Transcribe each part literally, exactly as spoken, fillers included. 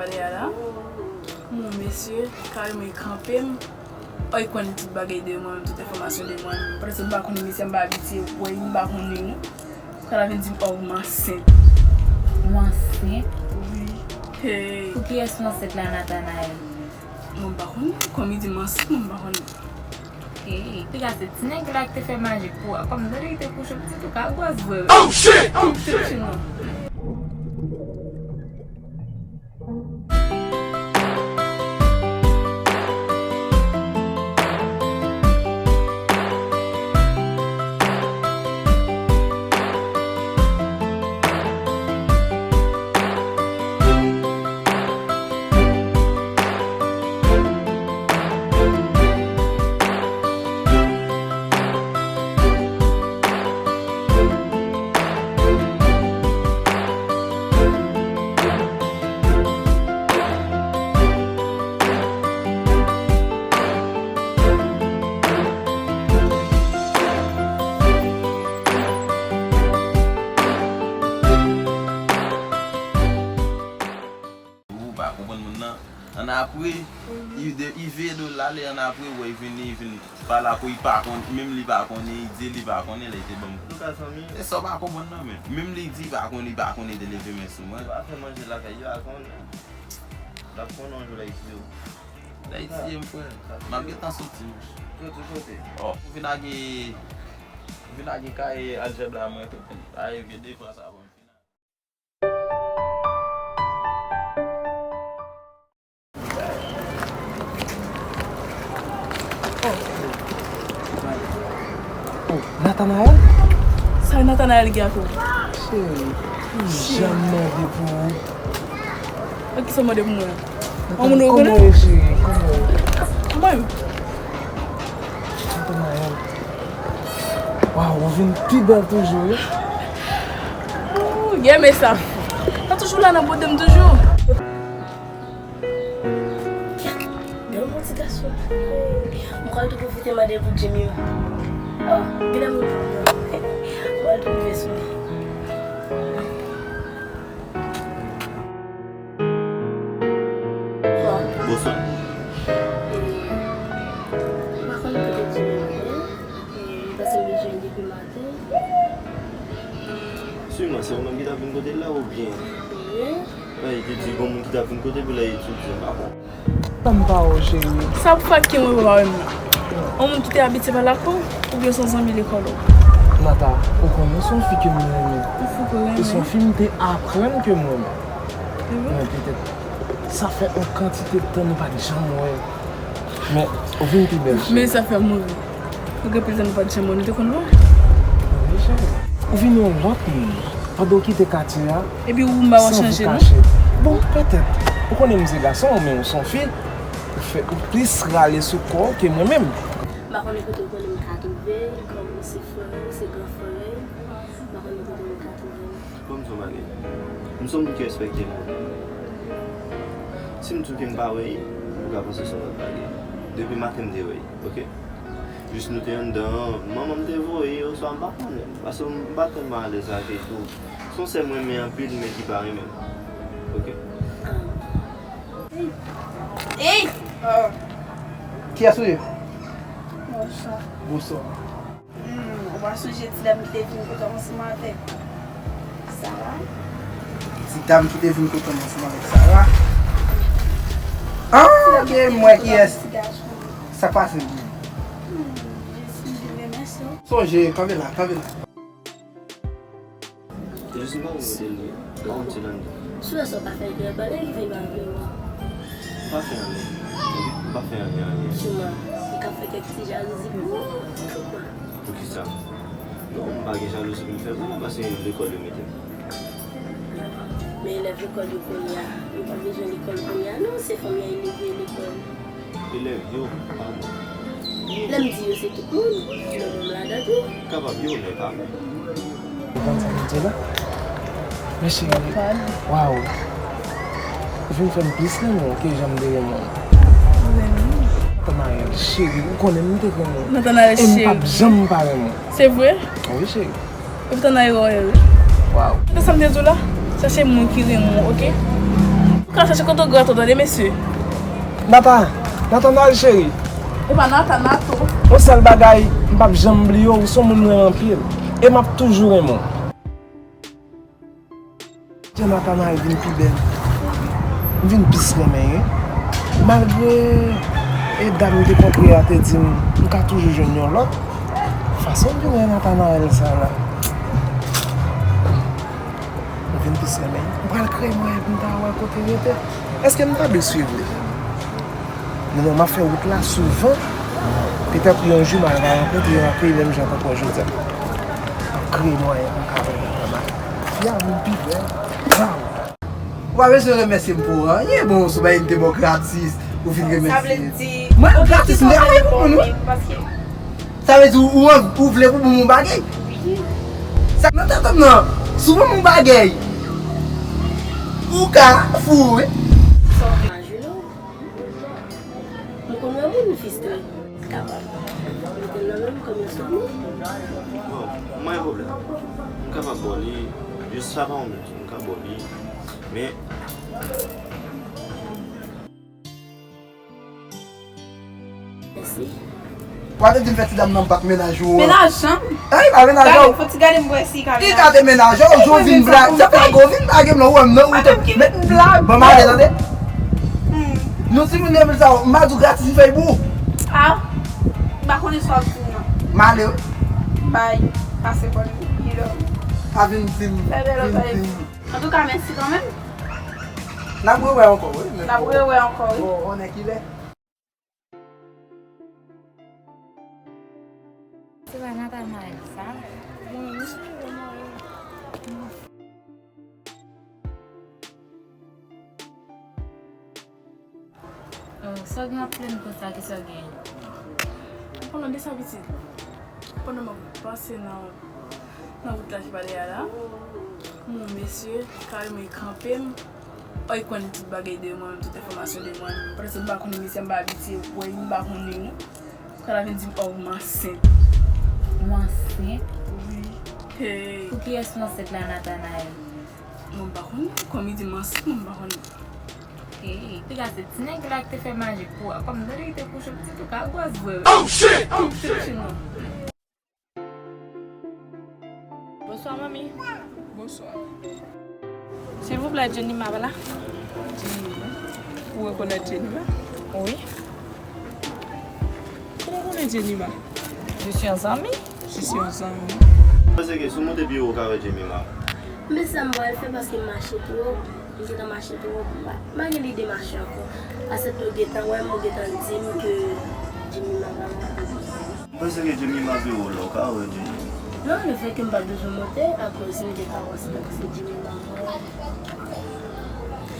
Pale a la. Mon mesye, kareman li kanpe m. Oh, li konn tout bagay de mwen, tout enfòmasyon de mwen. Paske m pa konnen mesye, m pa abitye wè, m pa konnen nou. Kòl la vin di m, oh, m ansent. Ou ansent? Wi. Hey. Pou kiyès ou ansent la, Nathanaël? Mwen m pa konnen. Kòm li di m ansent, mwen m pa konnen. Hey, piga se ti nèg la ki te fè majik pou ou a. Kòm m tande li te kouche pitit ou ka gwòs vre wi. Oh shit! Oh shit! Ou pa konprann moun nan. Annapre, li de, li veye do l ale, annapre, wè, li vini, li vin pale ak ou, li pa konn, menm li pa konnen, li di li pa konnen, lè li te ban m. An tou ka, zanmi. E sa w pa konprann nan, men. Menm li di li pa konnen, li pa konnen, li te leve men sou mwen. Ou pa fè manje lakay yo, al konnen. L ap konnen yon jou lè li tiye w. Lè li tiye m, frè. M ap gentan soti, monchè. Soti kote? Oh, ou vin lage, ou vin lage kaye aljèb la, mwen tou. Kaye vye de fwa sa, bon. Oh, Nathanaël? Sa Nathanaël gen ak ou? Cheri, m janm mande pou ou. Ak kisa w mande pou mwen? Yon moun ou konnen? Kòman w ye, cheri? Kòman w ye? Kòman w ye? Nathanaël. Waw, ou vin pi bèl toujou, wi. Ooh, gen men sa. Sa toujou la nan bote m toujou. Gade yon ti gason. M pral tou pwofite mande pou Jimmy. Oh, gade moun. M pral tou rive sou li. Bonswa. Bonswa. E, m pa konn kote Jimmy ye. E, m panse m bezwen depi maten. Swiv mwen, se ou menm ki t ap vin kote l la oubyen? Wi. Lè li te di gon moun ki t ap vin kote pou l etidye, m pa konprann. Ban m pa wè w, cheri. Sa pou fè ki mwen pa wè m nan? Yon moun ki te abitye pale ak ou, oubyen se yon zanmi lekòl ou? Nata, ou konnen se yon fi ke m renmen. Yon fi ke w renmen? E se yon fi m te aprann ke m renmen. Men petèt, sa fè yon kantite tan nou pa t janm wè. Men, ou vin pi bèl, cheri. Men sa fè m ri. Ou gen pil tan nou pa t janm wè, nou te konn wè? Wi, cheri. Ou vin yon lòt moun. Pandan w kite katye a, epi ou m pa wè w chanje, non? Bon, petèt. Ou konnen m se gason, men ou se yon fi. Ou fè, ou plis rale sou kò w ke mwen menm. M pa konnen kote w konnen m ka twouve, kòm ou se frè m, ou se gran frè m. M pa konnen kote m ka twouve m. Ban m di w yon bagay. M se yon moun ki respekte moun. Si m di w ke m pa wè l, ou ka panse se yon lòt bagay. Depi maten m te wè l, oke? Jis nou te anndan, manman m te voye, oswa m pa konnen. Paske m pa tèlman alèz avè l tou. Se yon sè m renmen anpil, men ki pa renmen m. Oke? Ey! Kiyès ou ye? Bonswa. Bonswa. Hmm, ou pa sonje ti dam ki te vin kote w ansanm avèk Sara? Ti dam ki te vin kote m ansanm avèk Sara? Ah, ok, m wè kiyès. Sa k pase? Hmm, jis m vin remèsye w. Sonje, kanpe la, kanpe la. Jis m pa konn kote l ye. M pa konn si l anndan. Si w wè sa w pa fè, lè bagay rive m avè w. M pa fè anyen. M pa fè anyen, anyen. Sou mwen, m ka fè kèk ti jalouzi pou ou. Poukisa? Non, m pa gen jalouzi pou m fè pou ou, paske lekòl yo mete m. Men elèv lekòl yo kounye a, yo pa bezwen lekòl kounye a, non, se fanmi a yo leve lekòl. Elèv yo, pa mwen. Lè m di yo, se tout moun, non, mwen ladan tou. Kapab yo, men pa mwen. Ou konn sa m di la? Men cheri, waw. Ou vin fè m plis renmen w ke jan m te renmen w. Ou renmen m? Nathanaël, cheri, ou konnen m te renmen w. Nathanaël, cheri. E m p ap janm pa renmen w. Se vre? Wi, cheri. Epi Nathanaël, wi. Waw. Tande sa m te di w la? Chache moun ki renmen w, oke? Ka chache kote w grate w tande, mesye. Nata, Natanael cheri. E pa Nata, Nato. Yon sèl bagay, m p ap janm bliye w, ou se yon moun m renmen anpil. E m ap toujou renmen w. Jan Natanael vin pi bèl. M vin plis renmen l wi. Malgre e dam m te kontre a te di m, m ka toujou jwenn yon lòt. Fason m vin wè Natanael sa la. M vin plis renmen l. M pral kreye mwayen pou m ta wè kote l rete. Èske m ta dwe swiv li? Non, non, m ap fè wout la souvan. Petèt yon jou m al va rankontre l ankò, menm jan tankou jodi a. M ap kreye mwayen pou m ka wè l ankò. Fi a vin pi bèl. Waw! Ou pa bezwen remèsye m pou anyen, bon, sou bagay m te ba w gratis, ou vin remèsye. Sa vle di, mwen, gratis, m te bay pou moun, wi. Sa vle di ou, ou, ou vle pou ban m yon bagay? Wi. Sa nan tèt ou nan, si w ban m yon bagay, ou ka fou, wi. Sa w vle? Imajine w. M konn wè moun fristre. Kapab. Mete l nan men m kòm yon souvni. Bon, mwen gen pwoblèm. M kapab ba w li, jis sa pa yon minit, m ka ba w li. Men, mèsi. Ou pa te di m fè ti dam nan bat mennaj ou an? Mennaj an? Ay, pa mennaj ou. Gade, fò ti gade m wè si ka mennaj. Li ka te mennaj ou, ou vin blage. Se blage ou vin blage m nan, ou wè m nan, ou te. Ki vin blage? Bon, m ale, tande. Hmm. Nou timoun nan vil sa, m pa di w gratis, m fè l pou ou. Ah, m pa konnen sa w ap di m nan. M ale, wi. Bay, pase bòn, you know. Pa vin di m, vin di m. Antouka, mèsi kanmenm. N ap rewè ankò, wi. N ap rewè ankò, wi. Bon, on est qu'il est. Se pa Nathanaël sa? Bon, wi. Oh, sa w gen ap plenn konsa, kisa w gen? Pandan de sa pitit, pandan m ap pase nan, nan wout la ki pale a la, yon mesye kareman kanpe m, oh, li konn tout bagay de mwen, tout enfòmasyon de mwen. Paske m pa konnen mesye, m pa abitye wè li, m pa konnen li. Kòl la vin di m, oh, m ansent. Ou ansent? Wi. Hey. Pou kiyès ou ansent la, Nathanaël? Mwen m pa konnen, kòm li di m ansent, mwen m pa konnen. Hey, piga se ti nèg la ki te fè majik pou ou a. Kòm m tande li te kouche, pitit ou ka gwòs vre wi. Oh shit! Oh shit! Bonswa, manmi. Bonswa. Silvouplè, Jenima pa la? Jenima? Ou rekonèt Jenima? Wi. Kòman ou konnen Jenima? Je suis un zanmi. Je suis un zanmi. Mwen panse ke si w monte pi wo, ou ka wè Jenima. Men sa m pral fè paske m mache twòp. M gentan mache twòp, m pa, m pa gen lide mache ankò. Paske ou gentan wè m, ou gentan di m ke Jenima pa la. M panse ke Jenima pi wo la, ou ka wè Jenima. Non, lefètke m pa bezwen monte, akoz m gentan wè se paske Jenima pa la.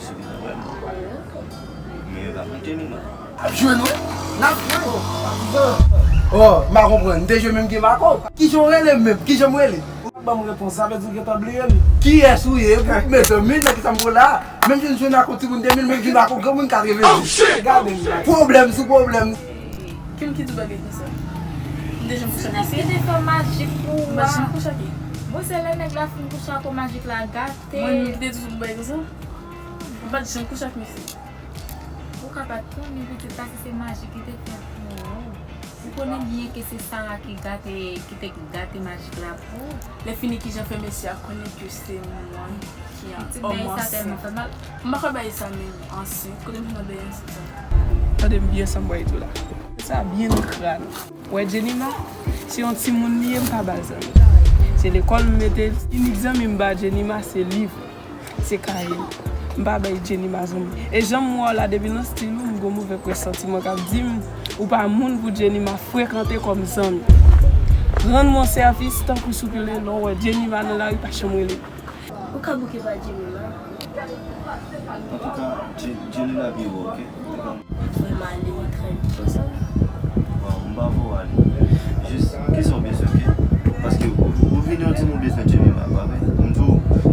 Se gentan wè m. Men yo pa konn Jenima. Ap jwenn ou, n ap jwenn ou. Oh, m pa konprann, m te jwe menm game ak ou. Kijan w rele m menm? Kijan m rele? Ou pa ban m repons, sa vle di w gentan bliye li. Kiyès ou ye? Mezanmi, nan kisa m pran la? Menm jan m jwenn ak yon timoun de mil, menm jan m jwenn ak yon granmoun katreven. Oh shit! Gade m la. Pwoblèm sou pwoblèm. Kim ki di w bagay konsa? M te janm kouche ak misye? Se nèg ki te fè majik pou ou a. M pa janm kouche ak li. Bon, se lè nèg la fin kouche ak ou, majik la gate. Mwen menm ki te di w bagay konsa? M pa t janm kouche ak misye. Ou ka pa t konnen pitit, paske se majik li te fè pou ou. Ou konnen byen ke se Sara ki gate, ki te gate majik la pou ou. Lè fini, kijan fè mesye a konnen ke se mwen ki an... Pitit, bagay sa tèlman fè mal. M pa kwè bagay sa menm, ansent. Kote m jwenn bagay ansent sa? Tande m byen sa m pral di w la. Sa byen nan kràn. Wè Jenima, se yon timoun li ye, m pa ba l zanmi. Se lekòl m mete l. Inik zanmi m ba Jenima, se liv. Se kaye. M pa bay Jenima zanmi. E jan m wè w la depi nan stil ou, m gon move presantiman k ap di m ou pa moun pou Jenima frekante kòm zanmi. Rann mwen sèvis tankou soupire lè w wè Jenima nan lari, pa janm rele. Ou ka bouke pa Jenima. Antouka, Je-, Jenima pi wo, oke? Vre m ale trè vit konsa. Bon, m pa voye w ale. Jis, kisa w bezwen, oke? Paske ou, ou vini, ou di m ou bezwen Jenima, pa vre? M di w,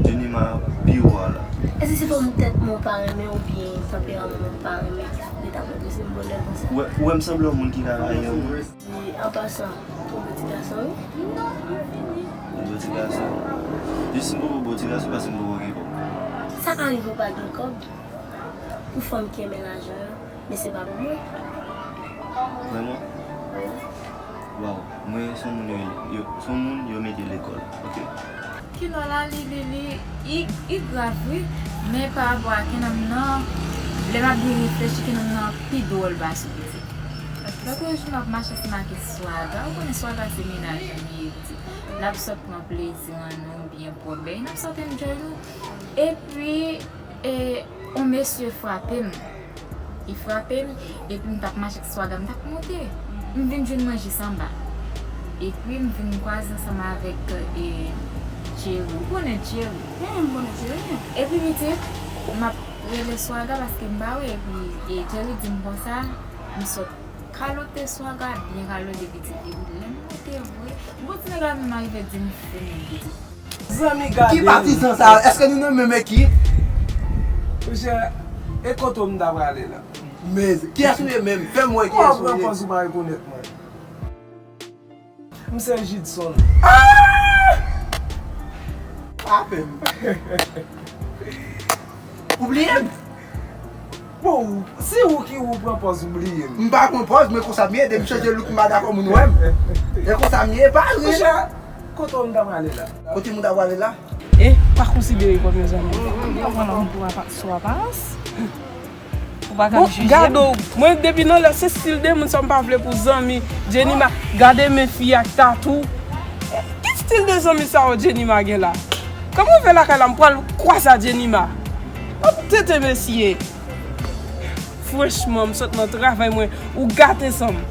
Jenima pi wo a la. Èske se fòm tèt mwen ou pa renmen oubyen tanperaman mwen ou pa renmen ki fè w ta konn se m vòlè konsa? Ou wè, ou wè m sanble yon moun ki ka rayi yon moun? Di, an pasan, ou bo ti gason, wi. Ou bo ti gason? Jis m poko bo ti gason paske m poko gen kòb. Sa ka rive ou pa gen kòb? Pou fanm ki renmen lajan yo, men se pa pou mwen. Vrèman? Wi. Waw, mwen se yon moun yo, yo, se yon moun yo mete lekòl, oke? Kilò la, li, li, li, li, li grav, wi, men pa rapò a Kenanm nan, lè m ap byen reflechi, Kenanm nan pi dwòl pase pitit. Lòt jou, m ap mache ansanm ak Swaga, ou konnen Swaga se mennaj mwen li ye pitit. N ap sot pran plezi an nou, byen pwòp, byen, n ap sot enjoy nou. Epi, e, yon mesye frape m. Li frape m, epi m t ap mache ak Swaga, m t ap monte. M vin jwenn mwen jis anba. Epi m vin kwaze ansanm avèk, e, Jerry. Ou konnen Jerry? Wi, m konnen Jerry. Epi pitit, m ap rele Swaga paske m pa wè. Epi, e, Jerry di m konsa, m sot kalote Swaga, byen kalote pitit. Epi lè m monte vre, m kontinye gade m arive di m fou menm pitit. Zanmi, gade. Ki patizan sa yo? Èske nou nan menm ekip? Monchè, e kote w m ta prale la? Men, kiyès ou ye menm? Fè m wè kiyès ou ye. Kòman w pran pòz ou pa rekonèt mwen? M se Jidson. Ah! Frape m. Ou bliye m? Bon, se ou ki ou pran pòz ou bliye m. M pa pran pòz, men konsa m ye, depi m chanje look m pa dakò moun wè m. E konsa m ye, pa ri. Monchè, kote w m ta prale la? Kote moun ta prale la? E, pa konsidere kòm yon zanmi. Ou pran lòm pou apa-, sou aparans. Ou pa ka jije m. Bon, gade w, mwen depi nan lè se stil de moun sa m pa vle pou zanmi. Jenima, gade men fi ak tatou. Ki stil de zanmi sa yo Jenima gen la? Kòman w fè lakay la m pral kwaze a Jenima? Ap tete mesye. Franchman, m sot nan travay mwen, ou gate san m.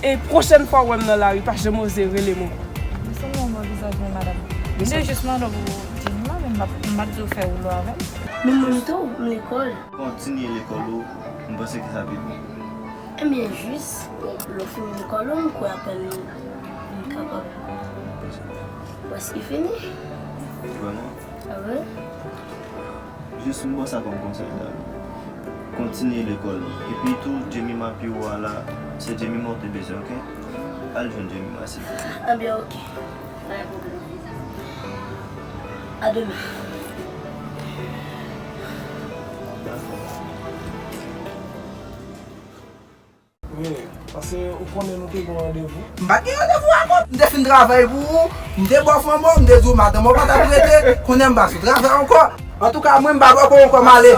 E pwochèn fwa w wè m nan lari, pa janm oze rele m ankò. M sanble yon bon vizaj, men madanm. M te jis mande w pou Jenima, men m pa, m pa t di w fè woulo avè m. Men mwen tou, m lekòl. Kontinye lekòl ou, m panse ke sa pi bon. Ebyen, jis lè w fini lekòl ou, m kwè apèn m kapab prèske fini. Vrèman? A wi. Jis m ba w sa kòm konsèy la. Kontinye lekòl ou. Epi tou, Jemima pi wo a la, se Jemima w te bezwen, oke? Al jwenn Jemima, silvouplè. Ebyen, oke. Pa gen pwoblèm. A demen. Dakò. Wi, paske ou konnen nou te gen yon randevou. M pa t gen randevou avè w. M te fin travay pou ou. M te ba w fanm ou, m te di w madanm ou pa t ap rete. Kounye a m pa sou travay ankò. Antouka, mwen, m pa bòkò ankò, m ale.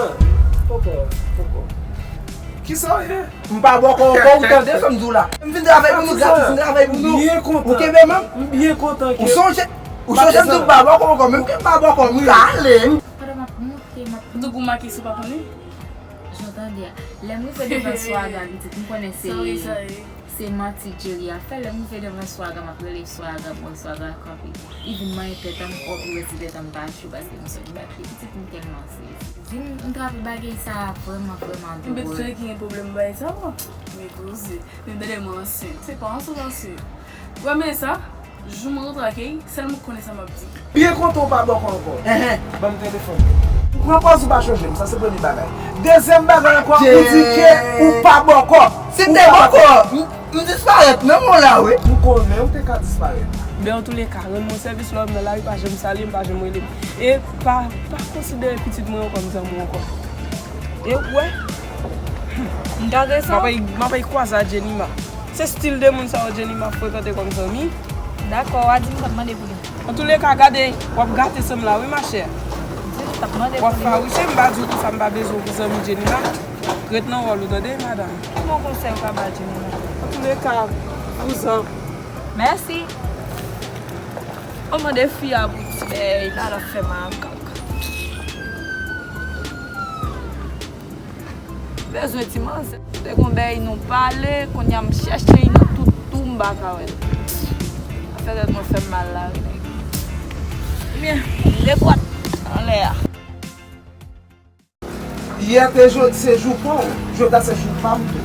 Poko, poko. Kisa w ye? M pa bòkò ankò, ou tande sa m di w la. M fin travay pou nou, gratis, m travay pou nou. Ou kenbe menm? M byen kontan ke. Ou sonje, ou sonje m di w m pa bòkò ankò, menm ke m pa bòkò, m ka ale. Pandan m ap monte, m ap. Ou tou gou makis ou pa konnen? Jan w tande a. Lè m rive devan Swaga, pitit, m konnen se, se manti Jerry ap fè. Lè m rive devan Swaga, m ap rele Swaga, m wè Swaga kanpe. Li vin manyen tèt an, m kòb, li wè si tèt an m pa cho, paske m sot bat li, pitit, m tèlman sezi. Di m, m trape bagay sa a vrèman, vrèman dwòl. M bezwen ki gen pwoblèm bagay sa a. Men koze, men tande mwen ansent. Se pa ansent, ansent. Ou wè men sa? Jou mwen rantre lakay, sèl mwen konnen sa m ap di. Byen kontan ou pa bòkò ankò. Enhen. Ban m telefòn. Ou pran pòz ou pa chonje m, sa se premye bagay. Dezyèm bagay ankò, ou di ke ou pa bòkò. Si m te bòkò, m, m disparèt menm ou la, wi. M konnen ou te ka disparèt. Men antouleka, rann mwen sèvis lè w nan lari, pa janm salye m, pa janm rele m. E pa, pa konsidere pitit mwen yo kòm zanmi w ankò. E ou wè? M gade sa. M ap al, m ap al kwaze a Jenima. Se stil de moun sa yo Jenima ap frekante kòm zanmi. Dakò, w a di m t ap mande pou li. Antouleka, gade, w ap gate san m la, wi, machè. Di m t ap mande pou li. W ap fawouche m, m pa di w konsa, m pa bezwen w pou zanmi Jenima. Ret nan wòl ou, tande, madanm. Ki bon konsèy ou ka ba Jenima? Antouleka, vouzan. Mèsi. Ou mande fi a pou ti bèy la, l ap fè makak. Bezwen ti manzè. Te gon bèy nou pale, kounye a m chèche l nan tout tou, m pa ka wè l. Afè tèt mwen fè m mal la, wi, nèg. Ebyen, lekòt anlè a. Yè te jodi, se jou pa w, jodi a se jou pa m tou.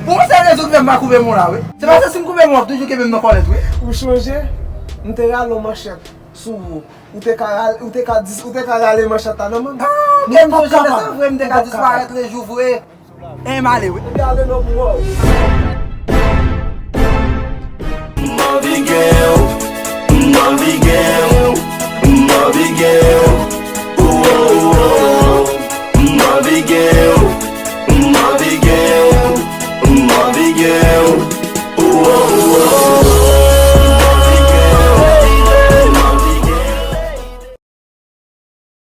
Pou mwen se rezon ki fè m pa koupe men w la, wi. Se paske si m koupe men w, w ap toujou kenbe m nan kòlèt, wi. Ou chonje, m te rale yon manchèt sou ou. Ou te ka rale, ou te ka dis-, ou te ka rale manchèt la nan men m. Ah, men m pa t kapab. Vre, m te ka disparèt le jou vre. E m ale, wi. Ou te ale nan bouwo. M anvi gen w, m anvi gen w, m anvi gen w. Ou, ou, ou, ou. M Barbie gen yon